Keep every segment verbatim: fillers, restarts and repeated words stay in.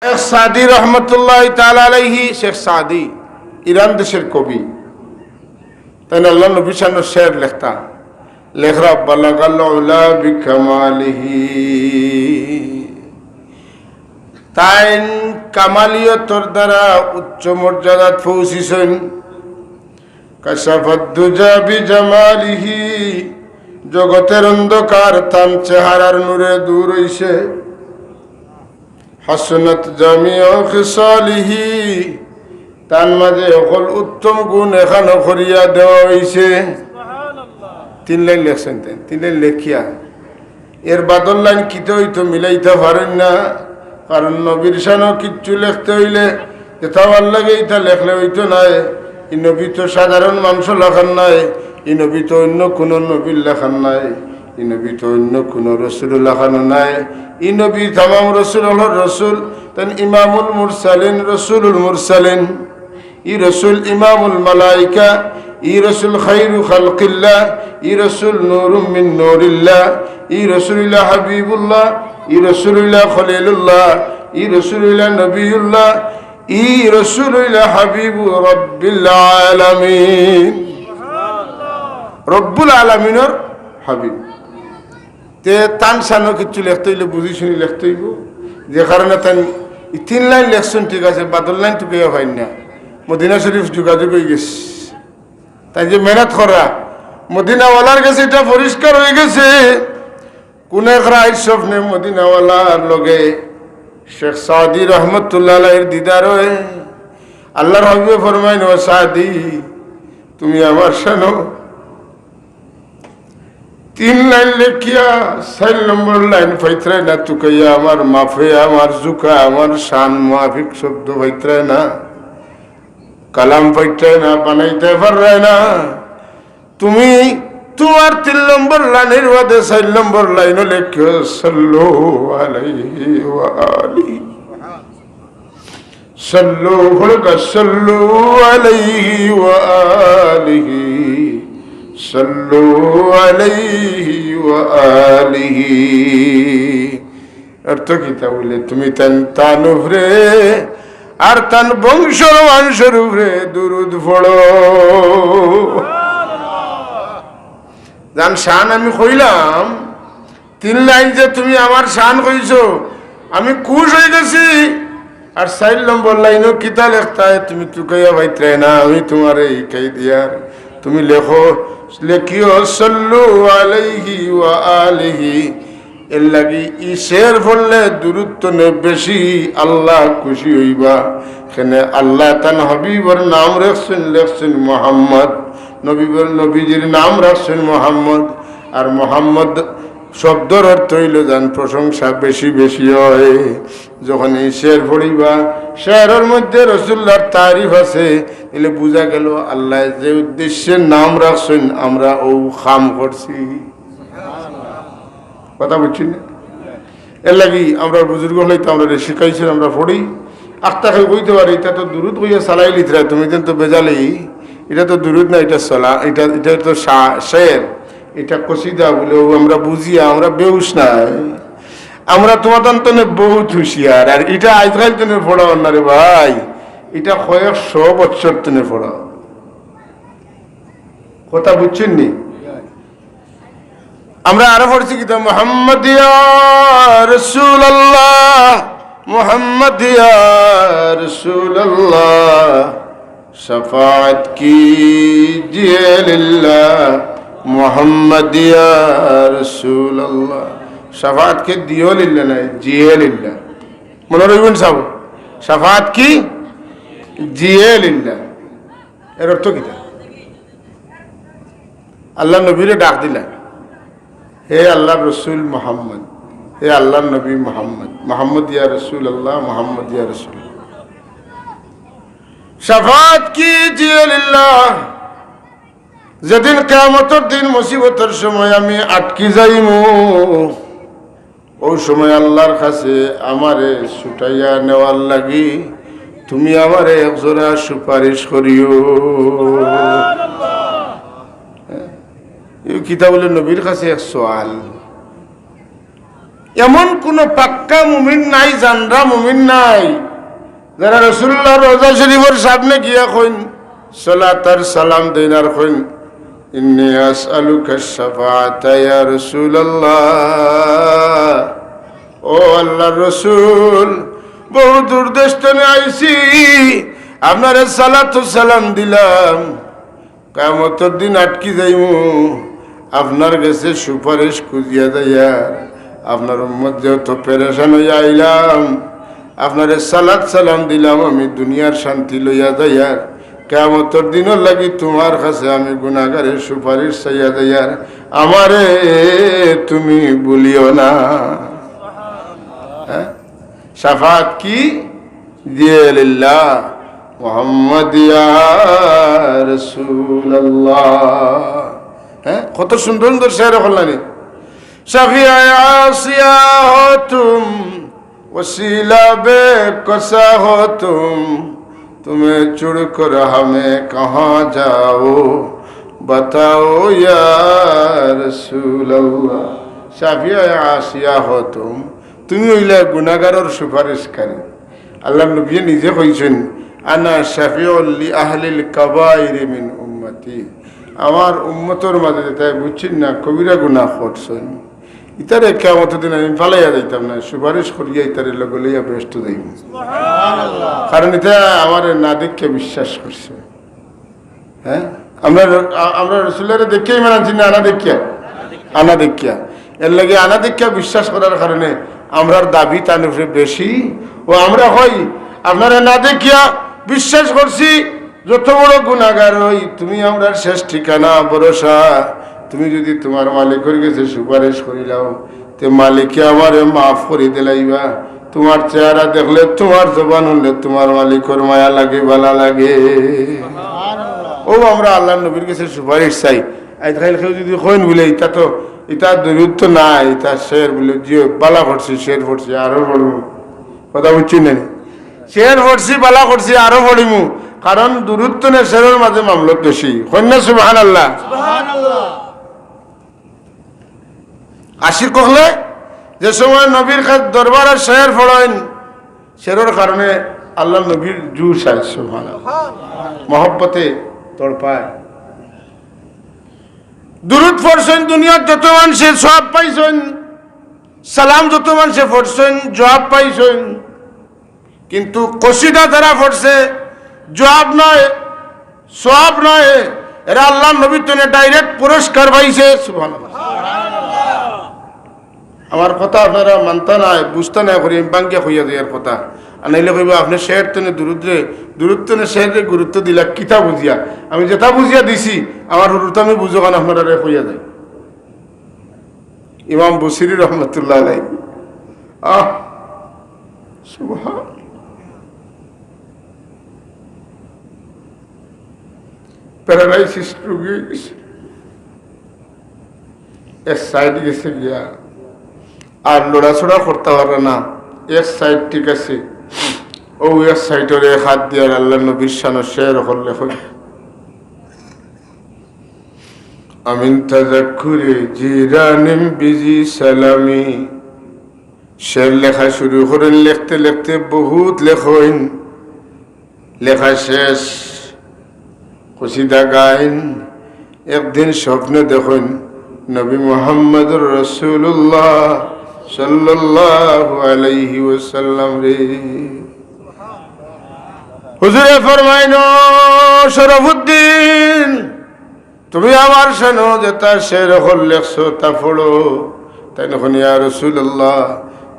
শেখ সাদি রহমতুল্লাহ তাআলা আলাইহি, শেখ সাদি, ইরান দেশর কবি। তাইন আল্লার নবীর শানো শের লেখতা, লেখরা, "বালাগাল উলা বিকামালিহি।" তাইন কামালিয়তর দ্বারা উচ্চ মর্যাদাত পৌঁছিছইন। "কাশাফাদ দুজা বিজামালিহি", জগতর অন্ধকার তান চেহারার নূরে দূর অইছে। "হাসুনাত জামিউ খিসালিহি", তান মাঝে হকল উত্তম গুণ একখানো করিয়া দেওয়া অইছে। তিন লাইন লেখছইন তাইন, তিন লাইন লেখিয়া এর বাদর লাইন কিতা অইতো মিলাইতা পারইন না, কারণ নবীর শানো কিচ্ছু লেখতে অইলে যেতা ভালা লাগে ইতা লেখলে অইতো নায়। ই নবী তো সাধারণ মানষর লাখান নায়, ই নবী তো অইন্য কুনু নবীর লাখান নায়, ই নবী তো অইন্য কুনু রসুলর লাখানও নায়। ই নবী তামাম রসুল অকলর রসুল, তাইন ইমামুল মুরসালিন, রসুলুল মুরসালিন। ই রসুল ইমামুল মালাইকা, ই রসুল খাইরু খালকিল্লাহ, ই রসুল নূরুম মিন নূরিল্লাহ, ই রসুল অইলা হাবিবুল্লাহ, ই রসুল অইলা খলিলুল্লাহ, ই রসুল অইলা নবিউল্লাহ, ই রসুল অইলা হাবিবু রব্বিল আলামিন। রব্বুল আলামিনর হাবিব। তে তান শানো কিচ্ছু লেখতে অইলে বুঝি শুনি লেখতে অইবো। যে কারণে তাইন ই তিন লাইন লেখছইন, ঠিক আছে, বাদর লাইন তুকাইয়া পাইন না। মদিনা শরীফ যোগাযোগ অইগেছে। তাইন যে মেহনত করা, মদিনাওয়ালার গেছে ইটা পরিষ্কার অইগেছে। কুনু এক রাইত স্বপ্নে মদিনাওয়ালার লগে শেখ সাদি রহমতুল্লাহ আলাইহির দিদার অয়। আল্লার হাবিবে ফরমাইন, "ও সাদি, তুমি আমার শানো তিন লাইন লেখিয়া চাইর নম্বর লাইন পাইত্রায় না তুকাইয়া, আমার মাফে, আমার জুকা, আমার শান মুআফিক শব্দ পাইত্রায় না, কালাম পাইত্রায় না, বানাইতায় পাররায় না। তুমি তুমার তিন নম্বর লাইনর বাদে চাইর নম্বর লাইনও লেখিও, সাল্লু আলাইহি ওয়া আলিহি।" সাল্লু, পড়ুক্কা, সাল্লু আলাইহি ওয়া আলিহি, সাল্লু আলাইহি ওয়া আলিহি। অর্থ কিতা বুলে, তুমি তান, তান উপরে আর তান বংশর মানষর উপরে দুরুদ পড়ো। যান শান আমি কইলাম, তিন লাইন যে তুমি আমার শান কইছো, আমি খুশ অইগেছি। আর চাইর নম্বর লাইনও কিতা লেখতায় তুমি তুকাইয়া পাইত্রায় না, আমি তুমারে হিকাই দিয়ার। তুমি লেখো, লেখিও, সাল্লু আলাইহি ওয়া আলিহি। এরলাগি ই শের পড়লে দুরুদ তনে বেশি আল্লাহ খুশি অইবা। কেনে আল্লায় তান হাবিবর নাম রাখছইন, লেখছইন মোহাম্মদ, নবীবর, নবীজির নাম রাখছইন মোহাম্মদ। আর মোহাম্মদ শব্দর অর্থ অইলো যান প্রশংসা বেশি বেশি অয়। যখন ই শের পড়িবা, শেরর মধ্যে রসুলুল্লাহর তারিফ আছে, অইলে বুঝা গেলো আল্লায় যে উদ্দেশ্যে নাম রাখছইন, আমরা অউ কাম করছি। কথা বুঝছইন নি? এরলাগি আমরার বুজুর্গ অকলে তো আমরারে শিখাইছইন, আমরা পড়ি। আখতা কেউ কইতে পারে, "ইটা তো দুরুদ কইয়া চালাইলিত্রা, তুমি যেন তো বেজালেই, ইটা তো দুরুদ না, ইটা সলা, ইটা, ইটা তো শা-, শের, ইটা কসিদা বুলে, অউ আমরা বুঝিয়া, আমরা বেহুশ নায়। আমরা তুমার তনে বউত হুঁশিয়ার, আর ইটা আইজকাইল তনে পড়া অর না রে ভাই, ইটা কয়েকশো বছর তনে পড়া।" কথা বুঝছইন নি? আমরা আরো পড়ছি কিতা, "মোহাম্মদ ইয়া রাসূলুল্লাহ, মোহাম্মদ ইয়া রাসূলুল্লাহ, শাফাআত কিজিয়ে লিল্লাহ, মোহাম্মদ ইয়া রাসূলুল্লাহ।" শাফাআত কিজিয়ে লিল্লাহ নায়, জিয়ে লিল্লাহ। মনো রাখইন সাব, শাফাআত কিজিয়ে লিল্লাহ। এর অর্থ কিতা? আল্লার নবীরে ডাক দিলা, "হে আল্লার রসুল মোহাম্মদ, হে আল্লার নবী মোহাম্মদ, মোহাম্মদ ইয়া রাসূলুল্লাহ, মোহাম্মদ ইয়া রাসূলুল্লাহ। শাফাআত কিজিয়ে লিল্লাহ।" যেদিন কিয়ামতর দিন মুসিবতর সময় আমি আটকি যাইমু, অউ সময় আল্লার কাছে আমারে ছুটাইয়া নেওয়ার লাগি তুমি আমারে একজরা সুপারিশ করিও। ই কিতা বুলে নবীর কাছে এক সওয়াল। এমন কুনু পাক্কা মুমিন নাই, জানরা মুমিন নাই, যারা রাসূলুল্লাহর রওজা শরীফর সামনে গিয়া কইন, সালাত আর সালাম দেইন আর কইন, "ইন্নী আসআলুকা শাফাআতা ইয়া রাসূলুল্লাহ।" ও আল্লাহর রসুল, বহু দূর দেশ তনে আইছি, আপনারে সালাত ও সালাম দিলাম, কিয়ামতর দিন আটকি যাইমু, আপনার গেছে সুপারিশ খুজিয়া যাইয়ার, আপনার উম্মত যেহেতু পেরেশান অইয়া আইলাম, আপনারে সালাত সালাম দিলাম, আমি দুনিয়ার শান্তি লইয়া যাইয়ার, কিয়ামতর দিনর লাগি তুমার কাছে আমি গুনাগারের সুপারিশ চাইয়া যাইয়ার, আমারে তুমি ভুলিও না। হ্যাঁ? শাফাআত কি? দিয়ে লিল্লাহ, মোহাম্মদ ইয়া রাসূলুল্লাহ। হ্যাঁ, কত সুন্দর সুন্দর শের করলানি। শাফিআয়ে আসিয়া হো তুম, ওসিলা বেকসা হো তুম, তুমে ছুড়কর হামে কাহা যাও, বাতাও ইয়া রাসূলুল্লাহ। শাফিআয়ে আসিয়া হো তুম, তুমি অইলা গুনাগারর সুপারিশকারী। আল্লাহর নবীয়ে নিজে কইছইন, "আনা শাফিউল লি আহলিল কাবাইরি মিন উম্মতি।" আমার উম্মতর মাঝে যেতায় বুঝছইন না, কবিরা গুনাহ করছইন, ইতারে কিয়ামতর দিন আমি ফালাইয়া যাইতাম না, সুপারিশ করিয়া ইতারে লগে লইয়া বেহেস্তো যাইমু। কারণ ইতা আমারে না দেখিয়া বিশ্বাস করছে। হ্যাঁ? আমরা, আ-, আমরা রসুলরে দেখিয়া ইমান আনছি না, আনা দেখিয়া? আনা দেখিয়া। এর লাগি আনা দেখিয়া বিশ্বাস করার কারণে আমরার দাবি তান উপরে বেশি। ও আমরা কই, আপনারে না দেখিয়া বিশ্বাস করছি, যত বড় গুনাগার অই, তুমি আমরার শেষ ঠিকানা, ভরসা। তুমি যদি তুমার মালিকর গেছে সুপারিশ করিলাও, তে মালিকে আমারে মাফ করি দিলাইবা। তুমার চেহারা দেখলে, তুমার জবান হুনলে, তুমার মালিকর মায়া লাগে, ভালা লাগে। ও আমরা আল্লাহর নবীর গেছে সুপারিশ চাই। আইজ কাইল কেউ যদি কইন বুলে, "ইতা তো, ইতা দুরুদ তো নায়, ইতা শের," বুলে, "জি, ভালা করছি, শের পড়ছি, আরো পড়মু।" কথা বুঝছইন না নি? শের পড়ছি, ভালা করছি, আরো পড়িমু। কারণ দুরুদ তনে শেরর মাঝে মামলত বেশি। কইন না সুবহানাল্লাহ? আশিক অকলে যে সময় নবীর কাছে দরবারো শের পড়ইন, শেরর কারণে আল্লাহর নবীর জোশ আয়, সুবহানাল্লাহ। মহব্বতে তড়পায়। দুরুদ পড়ছইন দুনিয়ার যত মানষে সওয়াব পাইছইন, সালাম যত মানষে পড়ছইন জওয়াব পাইছইন, কিন্তু কসিদা যারা পড়ছে, জওয়াব নায়, সওয়াব নায়, এরা আল্লাহর নবীর তনে direct পুরস্কার পাইছে। সুবহানাল্লাহ। আমার কথা আপনারা মানতা নায়, বুঝতা নায় করি, আমি ভাঙ্গিয়া কইয়া যাইয়ার কথা। আর নাইলে কইবা, "আপনে শের তনে দুরুদরে, দুরুদ তনে শেররে গুরুত্ব দিলা কিতা বুঝিয়া?" আমি যেটা বুঝিয়া দিছি, আমার হুরুতা আমি বুঝো কারণ আপনারারে কইয়া যাই। ইমাম বুসিরি রহমতুল্লাহ আলাইহি। আহ, সুবহান। প্যারালাইসিস রোগী অইগেছে। এক সাইড গেছে গিয়া। আর লড়াচড়া করতা পারে না। এক সাইড ঠিক আছে। অউ এক সাইডর এক হাত দিয়া আল্লাহর নবীর শানো শের করলে কই। আমিন তাজাক্কুরে জিরানিম বিজি সালামি। শের লেখা শুরু করইন, লেখতে লেখতে বহুত লেখইন। লেখা শেষ, কসিদা গাইন। একদিন স্বপ্নে দেখইন নবী মুহাম্মদুর রাসূলুল্লাহ সাল্লাল্লাহু আলাইহি ওয়াসাল্লামরে। হুজুরে ফরমাইন, "ও শরফুদ্দিন, তুমি আমার শানো যেটা শের অকল লেখছো, তা পড়ো।" তাইন কইন, "ইয়া রাসূলুল্লাহ,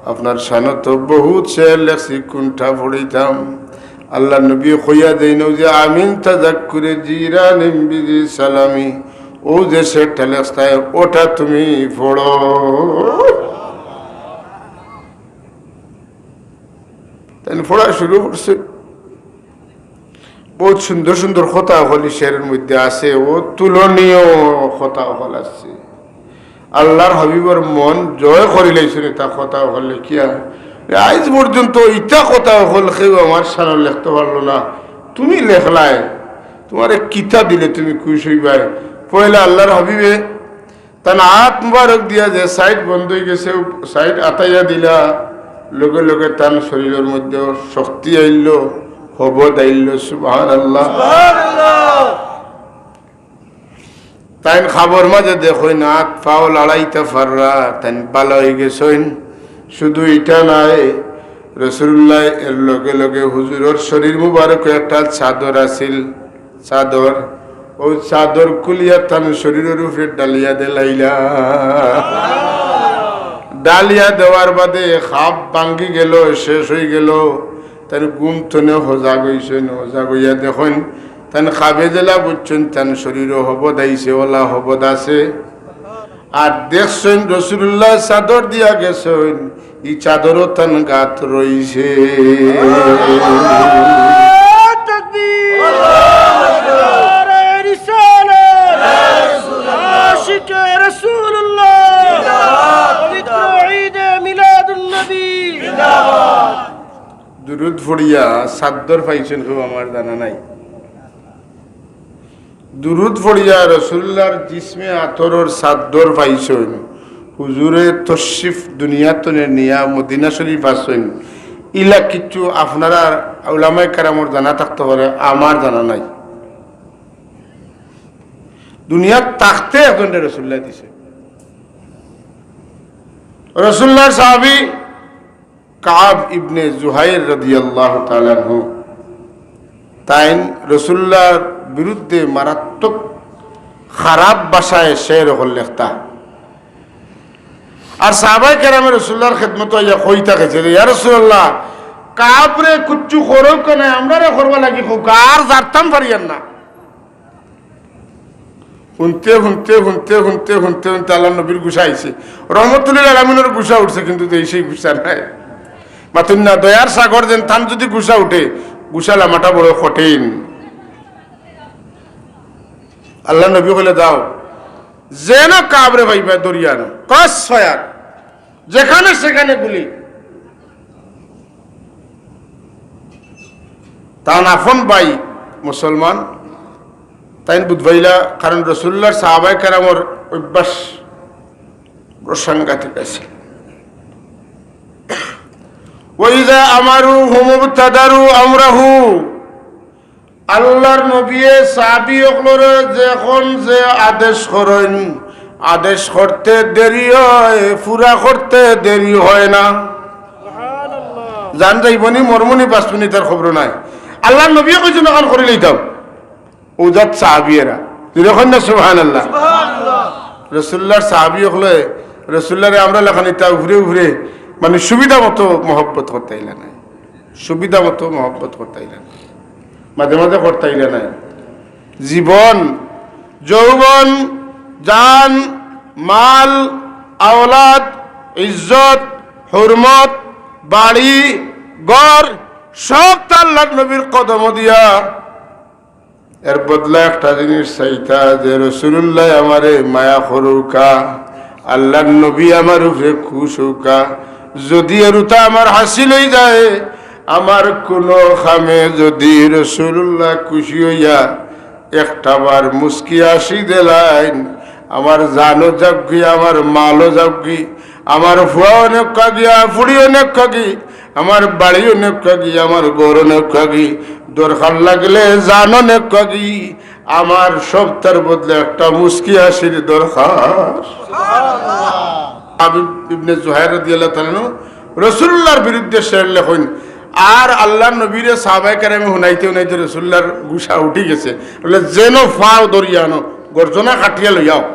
আপনার শানো তো বহুত শের লেখছি, কুনটা পড়িতাম?" আল্লাহর নবী কইয়া দেইন, "অউ যে আমিন তাজাক্কুরে জিরানিম বিজি সালামি, অউ যে শেরটা লেখছায়, ওটা তুমি পড়ো।" তাইন পড়া শুরু করছে। বহুত সুন্দর সুন্দর কথা অকল ই শেরর মধ্যে আছে, অতুলনীয় কথা অকল আছে। আল্লাহর হাবিবর মন জয় করিলাইছইন ইতা কথা অকল লেখিয়া। আইজ পর্যন্ত ইতা কথা অকল কেউ আমার শানো লেখতে পারলো না। তুমি লেখলায়, তুমারে কিতা দিলে তুমি খুশ অইবায়? পয়লা আল্লাহর হাবিবে তান আত মুবারক দিয়া যে সাইড বন্ধ অইগেছে, সাইড আতাইয়া দিলা, লগে লগে তান শরীরর মধ্যে শক্তি আইলো, হবদ আইলো। সুবহানাল্লাহ। তাইন খাবর মাঝে দেখইন, আত পাও লড়াইতা পাররা, তাইন ভালা অইগেছইন। শুধু ইটা নায়, রাসূলুল্লাহ এর লগে লগে হুজুরর শরীর মুবারকো একটা চাদর আছিল, চাদর, অউ চাদর খুলিয়া তান শরীরর উপরে ডালিয়া দিলাইলা। ডালিয়া দেওয়ার বাদে খাব ভাঙ্গি গেল, শেষ অইগেল। তাইন ঘুম থনে হজাগ অইছইন, হজাগ অইয়া দেখইন, তাইন খাবে যেলা বুঝছইন, তান শরীরো হবদ আইছে, অলা হবদ আছে। আর দেখছইন রাসূলুল্লাহ চাদর দিয়া গেছইন, ই চাদরও তান গাত রইছে। তাকবীর। নারায়ে রিসালাত। আশিকে রাসূলুল্লাহ। পবিত্র ঈদে মিলাদুন নবী। দুরুদ পড়িয়া চাদর পাইছইন কেউ, আমার জানা নাই। দুরুদ পড়িয়া রাসূলুল্লাহর জিসমে আতরর চাদর পাইছইন। হুজুরে তশরিফ দুনিয়া থনে নিয়া মদিনা শরীফ আছইন। ইলা কিছু আপনারা উলামায়ে কেরামর জানা থাকতে পারে, আমার জানা নাই। দুনিয়াত থাকতে একজনরে রাসূলুল্লাহ দিছে। রাসূলুল্লাহর সাহাবী কাব ইবনে জুহাইর রাদিয়াল্লাহু তাআলা আনহু, তাইন রাসূলুল্লাহর বিরুদ্ধে মারাত্মক খারাপ ভাষায় শের অকল লেখতা। আর সাহাবায়ে কেরামে রাসূলুল্লাহর খেদমতো আইয়া কইতা গেছে যে, "ইয়া রাসূলুল্লাহ, কাবরে কুচ্ছু করউক্কা নায়, আমরারে করবার লাগি কউক্কা, আর জারতাম পারিয়ার না।" হুনতে হুনতে হুনতে হুনতে হুনতে হুনতে আল্লাহর নবীর গুসা আইছে। রহমতুল্লিল আলামিনর গুসা উঠছে, কিন্তু তো এই সেই গুসা নাই। মাতুন না, দয়ার সাগর যেন, তান যদি গুসা উঠে, গুসা লামাটা বড় কঠিন। আল্লাহর নবী কইলা, "যাও, যেনো কাবরে পাইবা, ধরিয়া আনো, ক্রস ফায়ার।" যেখানে সেখানে গুলি। তান আপন ভাই মুসলমান, তাইন বুঝবাইলা, কারণ রাসূলুল্লাহর সাহাবায়ে কেরামর অভ্যাস বড় সাংঘাতিক আছে। ওয়া ইযা আমারুহুম ইবতাদারু আমরাহু, আল্লাহর নবীয়ে সাহাবী অকলরে যখন যে আদেশ করইন, আদেশ করতে দেরি হয়, পুরা করতে দেরি হয় না। জান যাইবনি, মরমনি, পাঁচ মিনিটর খবর নাই। আল্লাহর নবীয়ে কইছইন, "অখান করি লইতাম।" উজাত সাহাবী এরা। জোরে কইন না, সুবহানাল্লাহ। রাসূলুল্লাহর সাহাবী অকলে রাসূলুল্লাহরে আমরা লাখান ইতা উপরে উপরে, মানে, সুবিধা মতো মহব্বত করতাইলা নায়। সুবিধা মতো মহব্বত করতাইলা নায়। মাঝে মাঝে করতাইলা নায়। জীবন, যৌবন, জান, মাল, আওলাদ, ইজ্জত, হুরমত, বাড়ি, ঘর, সব তো আল্লাহর নবীর কদমো দিয়া। এর বদলা একটা জিনিস চাইতা যে রাসূলুল্লাহ আমারে মায়া করউক্কা, আল্লাহর নবী আমার উপরে খুশ অউক্কা। যদি এরুতা আমার হাসিল অই যায়, আমার কুনু কামে যদি রাসূলুল্লাহ খুশি অইয়া একটা বার মুস্কি হাসি দিলাইন, আমার জানও যাউকগি, আমার মালও যাউকগি, আমার ফুয়াও নেউক্কাগি, ফুড়িও নেউক্কাগি, আমার বাড়িও নেউক্কাগি, আমার ঘরও নেউক্কাগি, দরকার লাগলে জানও নেউক্কাগি, আমার সবতার বদলে একটা মুস্কি হাসির দরকার। কাব ইবনে জুহাইর রাদিয়াল্লাহু তাআলা আনহু রাসূলুল্লাহর বিরুদ্ধে শের লেখইন, আর আল্লাহর নবীরে সাহাবায়ে কেরামে হুনাইতে হুনাইতে রাসূলুল্লাহর গুসা উঠি গেছে। বলে, "যেনো পাও ধরিয়া আনো, গর্দনা কাটিয়া লইয়াও।"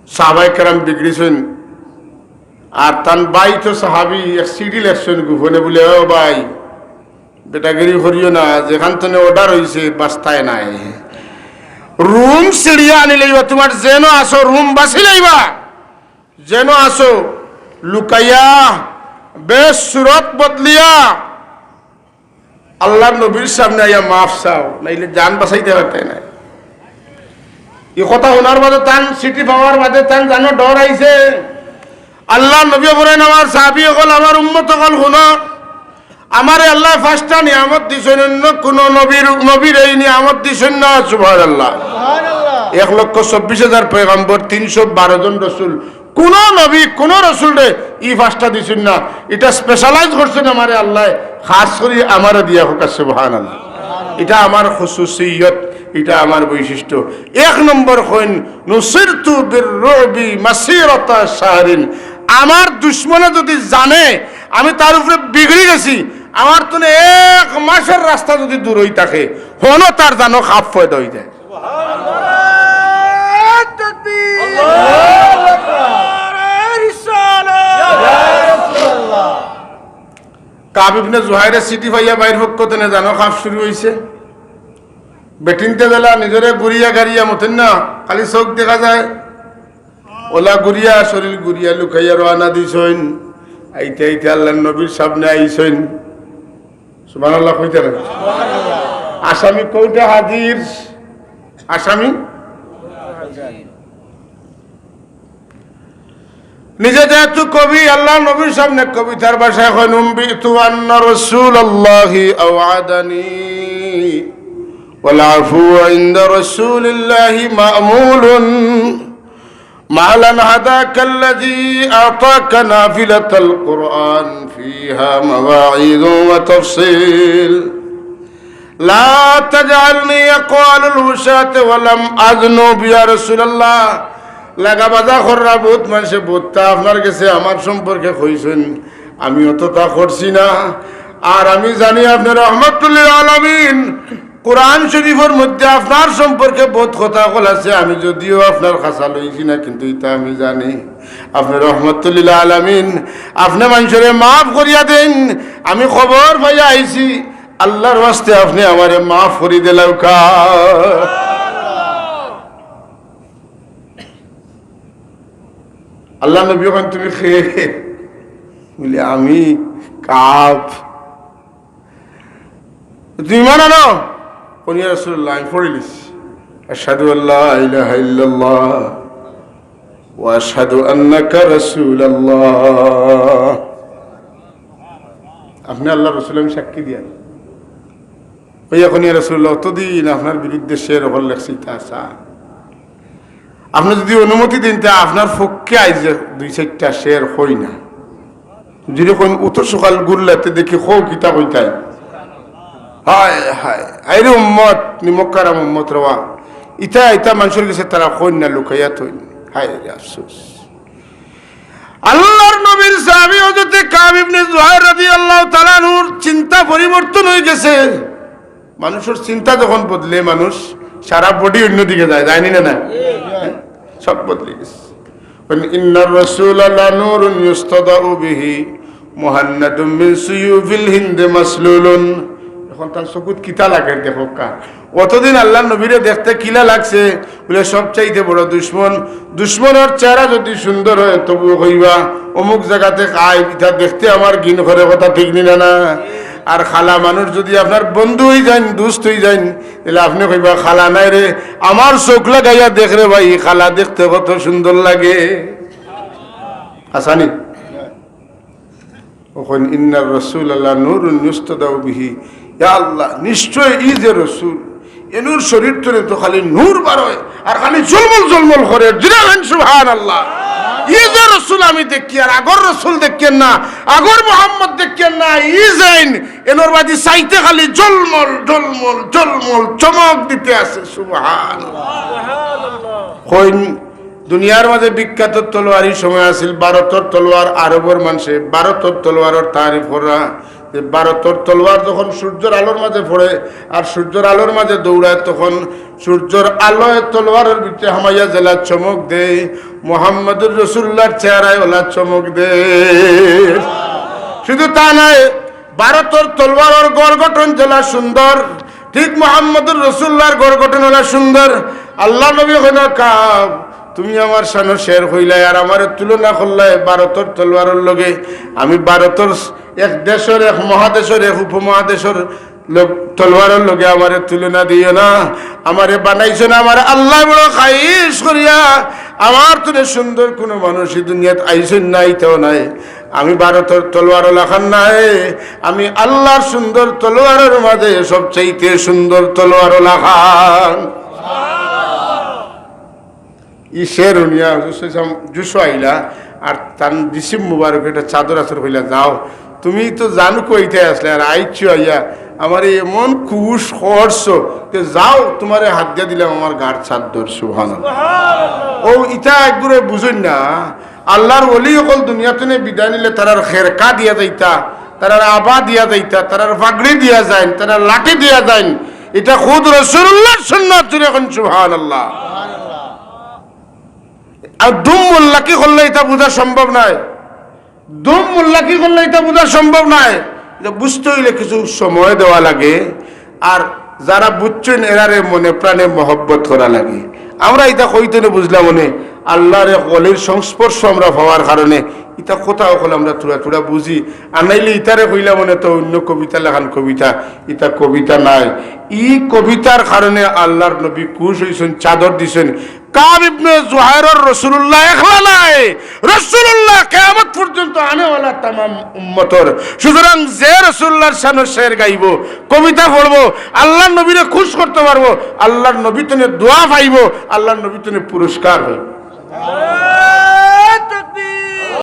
সাহাবায়ে কেরাম বিগড়িছইন। আর তান ভাই তো সাহাবী, এক চিঠি লেখছইন গোপনে, বলে, "ও ভাই, বেটাগিরি করিও না, যেখান থনে অর্ডার অইছে, বাস্তায় নাই। রুম ছিড়িয়া আনি লইবা, তুমার যেনো আছো, রুম বাছি লইবা, যেনো আছো, লুকাইয়া, বেশ সুরত বদলিয়া।" আল্লাহর নবীর সামনে আইয়া মাফ চাও, নাইলে জান বাঁচাইতে পারতে নাই। এই কথা হুনার বাদে, তান চিঠি পাওয়ার বাদে তান জানো ডর আইছে। আল্লাহর নবী বলেন, "আমার সাহাবী অকল, আমার উম্মত অকল, হুনো, আমারে আল্লায় পাঁচটা নিয়ামত দিছইন, অন্য কুনু নবীর, নবীরে এই নিয়ামত দিছইন না। সুবহানাল্লাহ। এক লক্ষ চব্বিশ হাজার পয়গাম্বর, তিনশো বারো জন রসুল, কুনু নবী, কুনু রসুলরে ই পাঁচটা দিছইন না। ইটা specialize করছইন আমারে আল্লায়, খাস করি আমারে দিয়া। কউক্কা সুবহানাল্লাহ। ইটা আমার খুসুসিয়ত, ইটা আমার বৈশিষ্ট্য। এক নম্বর কইন, নুসিরতু বির রুবি মাসিরাতা শাহরিন। আমার দুশমনে যুদি জানে আমি তার উপরে বিগড়ি গেছি, আমার তনে এক মাসর রাস্তা যুদি দূর অই থাকে, হনো তার জানো খাপ পয়দা অই যায়। কাব ইবনে জুহাইরে চিঠি পাইয়া ভাইর পক্ষ তনে জানো খাপ শুরু অইছে। বেটিন্তে বেলা নিজরে ঘুরিয়া গাড়িয়া মতন না, খালি চউখ দেখা যায়। অলা ঘুরিয়া, শরীর ঘুরিয়া লুকাইয়া রওয়ানা দিছইন। আইতে আইতে আল্লার নবীর সামনে আইছইন। সুবহানাল্লাহ কইতা না? আসামি কোর্টে হাজির। আসামি নিজে যেহেতু কবি, আল্লার নবীর সামনে কবিতার ভাষায় কইন, أنبئت أن رسول الله أوعدني والعفو عند رسول الله مأمول. مهلا هداك الذي أعطاك نافلة القرآن فيها مواعظ وتفصيل. لا تجعلني أقوال الوشاة ولم أذنب يا رسول الله. লাগা বাজা কররা বউত মানষে বউততা আপনার গেছে আমার সম্পর্কে কইছইন, আমি অততা করছি না। আর আমি জানি আপনে রহমাতুল্লিল আলামিন। কোরআন শরীফর মধ্যে আপনার সম্পর্কে বউত কথা অকল আছে, আমি যদিও আপনার খাছা লইছি না, কিন্তু ইতা আমি জানি আপনে রহমাতুল্লিল আলামিন। আপনে মানষরে মাফ করিয়া দেইন। আমি খবর পাইয়া আইছি, আল্লার ওয়াস্তে আপনে আমারে মাফ করি দিলাউক্কা। আল্লার নবী কইন, "তুমি কে?" বলে, "আমি কাব।" "তুমি ঈমান আনো?" কইন, "ইয়া রাসূলুল্লাহ, আমি পড়িলিছি, আশহাদু আল্লা ইলাহা ইল্লাল্লাহ ওয়া আশহাদু আন্নাকা রাসূলুল্লাহ।" আপনে আল্লার রসুল, আমি সাক্ষী দিয়া। কইয়া কইন, "ইয়া রাসূলুল্লাহ, অতদিন আপনার বিরুদ্ধে শের অকল লেখছি, তা চা। আপনে যুদি অনুমতি দেইন, তে আপনার পক্ষে আইজ দুই চাইরটা শের কই না।" যদি কইন, "অত সকাল গুল্লাতে দেখি, কও কিতা কইতায়?" হায় হায়, হায়রে উম্মত, নিমকহারাম উম্মত রেবা। ইতা, ইতা মানষর গেছে তারা কইন না, লুকাইয়া থইন। হায়রে আফসোস। আল্লার নবীর সাহাবী হযরতে কাব ইবনে জুহাইর রাদিয়াল্লাহু তাআলা আনহুর চিন্তা পরিবর্তন অই গেছে। মানষর চিন্তা যখন বদলে, মানুষ সারা body অইন্যদিকে যায়, যায়নি না, না? সব বদলে গেছে। কইন, "ইন্নার রাসূলা লানূরুন ইউস্তাদাউ বিহি, মুহান্নাদুম মিন সুয়ুফিল হিন্দি মাসলুলুন।" এখন তান চকুত কিতা লাগের দেখউক্কা। অতদিন আল্লার নবীরে দেখতে কিলা লাগছে, বলে, সবচাইতে বড় দুশমন। দুশমনর চেহারা যুদি সুন্দর অয়, তবু কইবা, "অমুক জাগাতে খাই, ইতা দেখতে আমার ঘিন করে", কথা ঠিক নি না, না? আর খালা মানুষ যুদি আপনার বন্ধু অই যাইন, দুস্ত অই যাইন, তাইলে আপনে কইবা, "খালা নায় রে, আমার চউখ লাগাইয়া দেখ রে ভাই, খালা দেখতে কত সুন্দর লাগে।" হাছা নি? অখন ইন্নার রাসূলা লানূরুন ইউস্তাদাউ বিহি। ইয়া আল্লাহ, নিশ্চয় ই যে রসুল, এনর শরীর তনে তো খালি নূর বারয়, আর খালি ঝলমল ঝলমল করের। জুরে কইন সুবহানাল্লাহ। ই যে রসুল আমি দেখিয়ার, আগর রসুল দেখিয়ার না, আগর মোহাম্মদ দেখিয়ার না, ই যেইন, এনর বাদি চাইতে খালি ঝলমল ঝলমল ঝলমল চমক দিতে আছে। সুবহানাল্লাহ। কইন দুনিয়ার মাঝে বিখ্যাত তলোয়ার ই সময় আছিল ভারতর তলোয়ার। আরবর মানষে ভারতর তলোয়ারর তারিফ কররা, যে ভারতর তলোয়ার যখন সূর্যর আলোর মাঝে পড়ে আর সূর্যর আলোর মাঝে দৌড়ায়, তখন সূর্যর আলোয় তলোয়ারর ভিতরে হামাইয়া যেলা চমক দেয়, মুহাম্মদুর রাসূলুল্লাহর চেহারায় অলা চমক দেয়। শুধু তা নায়, ভারতর তলোয়ারর গড় গঠন যেলা সুন্দর, ঠিক মুহাম্মদুর রাসূলুল্লাহর গড় গঠন অলা সুন্দর। আল্লার নবী কইন, "কাব, তুমি আমার শানো শের কইলায় আর আমারে তুলনা করলায় ভারতর তলোয়ারর লগে। আমি ভারতর এক দেশর, এক মহাদেশর, এক উপমহাদেশর লোক তলোয়ারর লগে আমারে তুলনা দিও না। আমারে বানাইছো না, আমারে আল্লায় বড় খাইশ করিয়া আমার তনে সুন্দর কুনু মানুষ ই দুনিয়াত আইছইন না, ইতাও নাই। আমি ভারতর তলোয়ারর লাখান নায়, আমি আল্লার সুন্দর তলোয়ারর মাঝে সবচাইতে সুন্দর তলোয়ারর লাখান। ই শের হুনিয়া হুজুর সাল্লাল্লাহু আলাইহি ওয়াসাল্লাম জুসো আইলা, আর তান জিসিম মুবারক একটা চাদর আছর কইলা, "যাও, তুমি তো জানো কইতে আসলে, আর আইছো আইয়া আমারে এমন খুশ করছো, তে যাও, তুমারে হাত দিয়া দিলাম আমার গার চাদর।" সুবহানাল্লাহ। ও ইতা একগুরে বুঝইন না, আল্লার ওলি অকল দুনিয়া তনে বিদায় নিলে তারার খেরকা দিয়া যাইতা, তারার আবা দিয়া যাইতা, তারার পাগড়ি দিয়া যাইন, তারার লাঠি দিয়া যাইন। ইটা খুদ রাসূলুল্লাহর সুন্নাত, জুরে কইন সুবহানাল্লাহ। আর দুম মোল্লাকি করলে ইতা বুঝা সম্ভব নায়, দুম মোল্লাকি করলে ইতা বুঝা সম্ভব নায়। ইতা বুঝতে অইলে কিছু সময় দেওয়া লাগে। আর যারা বুঝছইন এরারে মনে প্রাণে মহব্বত করা লাগে। আমরা ইতা কইতে না বুঝলাম মানে আল্লার এক ওলির সংস্পর্শ আমরা পাওয়ার কারণে ইতা কথা অকল আমরা থুড়া থুড়া বুঝি। আর নাইলে ইতারে কইলাম মানে তো অন্য কবিতা লাখান কবিতা, ইতা কবিতা নায়। ই কবিতার কারণে আল্লার নবী খুশ অইছইন, চাদর দিছইন। কাব ইবনে জুহাইরর রাসূলুল্লাহ একলা নায়, রাসূলুল্লাহ কিয়ামত পর্যন্ত আনেওয়ালা তামাম উম্মতর। সুতরাং যে রাসূলুল্লাহর শানো শের গাইবো, কবিতা পড়বো, আল্লার নবীরে খুশ করতে পারবো, আল্লার নবী তনে দোয়া পাইবো, আল্লার নবী তনে পুরস্কার পাইবো।